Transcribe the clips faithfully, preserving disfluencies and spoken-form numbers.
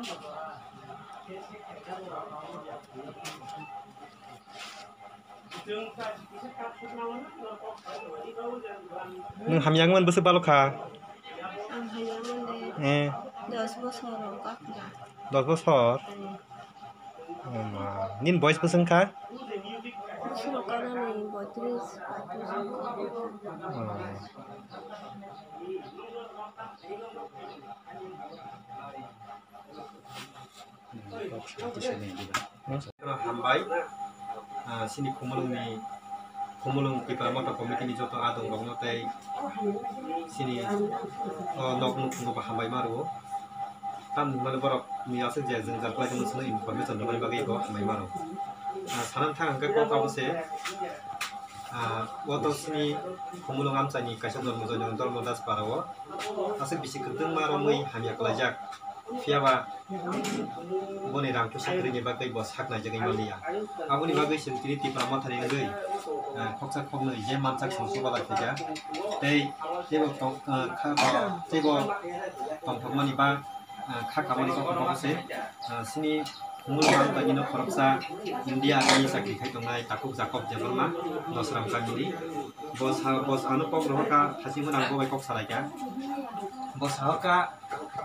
Nwng hamya wngmani bwswk balo kha? Ang hamya wngmani Eh, dos bosor rok kakha. Dos bosor? Hmm. Oh ma. Nini boyes bwswk wngkha? Bosor rok kanani boitris, paitris wngkha. Oh. Hambai, ah, sini Khumulwngni, Khumulwng Tipra Motha Committee ni joto adong rokno tei sini, oh, nok nukhungo bo hambai ma rwo. Tamni hwnmale borok ni aswk je jwngjal khlai tongmani information rwmani bagwi bo hambai ma rwo. Ah, sana thang hwnkhe kok abo se, ah, o to sini Khumulwng amchaini kaisa jormo joino Dharma Das Para o aswk bisi kwbangma romwi hamya khlaijak. Phiya ba boni rang puisa kwrwini bagwi bo sak naijagwi manliya. Aboni bagwi chwng tini Tipra Mothani wngwi, eh, khoksa khoknwi je mansak chwng chubalai phaikha. Tei teibo tong, eh, kha, teibo tongthokmani ba, eh, kha kamani koktwma se, eh, sini mul manthokno khoroksa India ni chakri khai tongnai Takhuk Jacob Debbarma, Dosram kamini. Bo sa, bo ano kok rohorkha, thachingmani ang bo bai kok salaikha. Bo sahoka,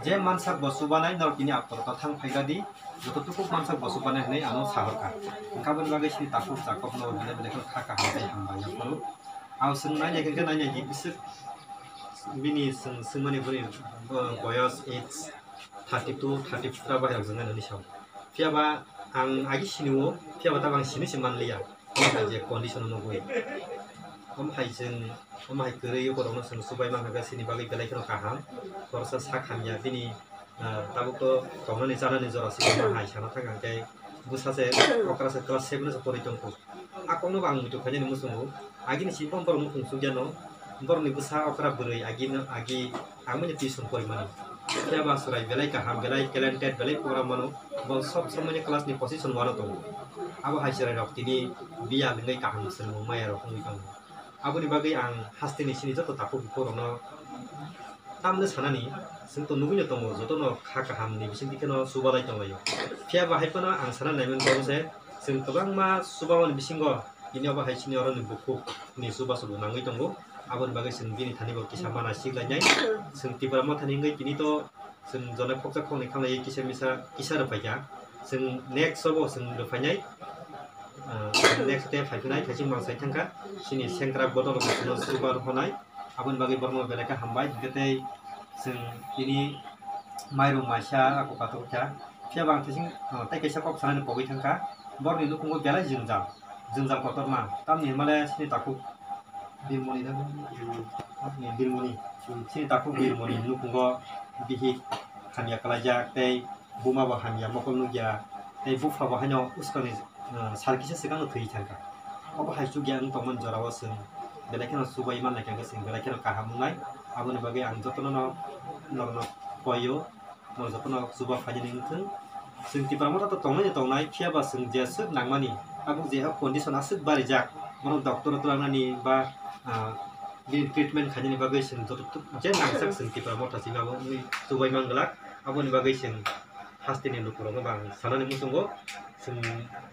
je mansak bo chubanai norok tini aphuru to thang phaikha di, joto tukhuk mansak bo chubanai hwnwi ano sahorkha. Wngkha boni bagwi sini Takhuk Jacob no belai belai kheno kha kaham tei hambai yaphuru. Ang chwng nainai khe nainai di bwswk bini chwng swngmani boni, uh, boyos age thirty two, thirty four bai rok jwngai nani sao. Phiya ba ang agi sini o, phiya ba tabang sini se manliya. Omo hai je condition o nugwi. Omo hai chwng, omo hai kwrwi borokno chwng chubai mankha sini bagwi belai kheno kaham. Khoroksa sak hamya bini, ah, tabuk to tongnani chanani jora se omo hai sana thang hwnkhe bwsa se okra se class seven o se porwi tongkho. A kokno bo ang muitu khainani muchungo. Agini sini borok nukhung chukya no. Borokni bwsa okra bwrwi agi no, agi Ang manya tuition porimani. Phiya ba chwrai belai kaham, belai talented, belai program mano. Bo sob somoi ni class ni position one o tongo. Abo hai chwrai rok tini biya lingwi kaham swrwngmung maya rok wngwi tongo. Aboni bagwi ang haste ni sini joto takhuk bukhuk rokno tamni sanani, chwng to nugwi no tongo, joto no kha kaham ni bising dikhe no chubalai tonglaio. Phiya ba hai phano ang sana naiman khe se chwng kwbangma chubamani bisingo Tini obo hai sini oro ni bukhuk ni chubachu bo nangwi tongo. Aboni bagwi chwng bini thani bo kisa mana siklainai. Chwng Tipra Mothani wngwi tini to chwng jona khoksa khoknwi khamlaiwi kisa misa kisa rwphaikha. Chwng next obo chwng rwphainai. Ah, next day phaiphinai, thaising mangsa thangkha. Chini sengkrak bodol bo chwngno chuba rwphanai. Aboni bagwi borokno belai khe hambai. Hwnkhe tei chwng tini mairum maisa ako katok kha. Phiya bo ang thaising, ah, tei kaisa kok sanani pogwi thangkha. Borokni nukhungo belai jwngjal. Jwngjal kotorma, tamni hwnmale chini takhuk Birmoni na, Birmoni, chini takhuk Birmoni nukhungo bihik hamya kalaijak tei buma bo hamya mokol nukya tei bupha bo haino uskani, ah, sal kisa swkangno thwi thangkha. Obo hai chukya wng tongmani jorao chwng belai kheno chubai manlai kha, chwng belai kheno kaham wngnai. Aboni bagwi ang jotono no norokno koio. Norok jotono chuba phainani wngthung. Chwng Tipra Motha to tongnai tongnai, phiya ba chwng jeswk nangmani, tabuk jeha condition aswk barijak, bono doctor o twlangnani ba, ah, bini treatment khainani bagwi chwng joto tuk je nangsak chwng Tipra Motha chini abo wngwi chubai manglak. Aboni bagwi chwng hasteni lukurokno bo ang sanani muchungo, chwng,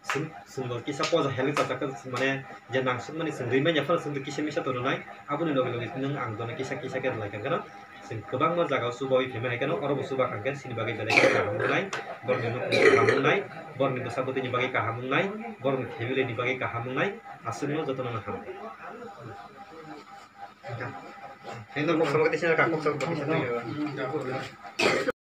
chwng, chwngbo kisa poja hel chajak mane je nangsukmani chwng rwi manya phano chwngno kisa misa to rwnai. Aboni loge loge nwng ang jono kisa kisa khe rwlai kha kheno. Chwng kwbangma jaga o chubaui phaimani hai kheno, oro bo chuba kha hwnkhe chini bagwi belai kheno kaham wngnai, borokni nukhung kaham wngnai, borokni bwsa bwtwini bagwi kaham wngnai, borokni family ni bagwi kaham wngnai, aswkno jotono no ham. Hai no kok sama khe tisa kha, kok sama khe tisa.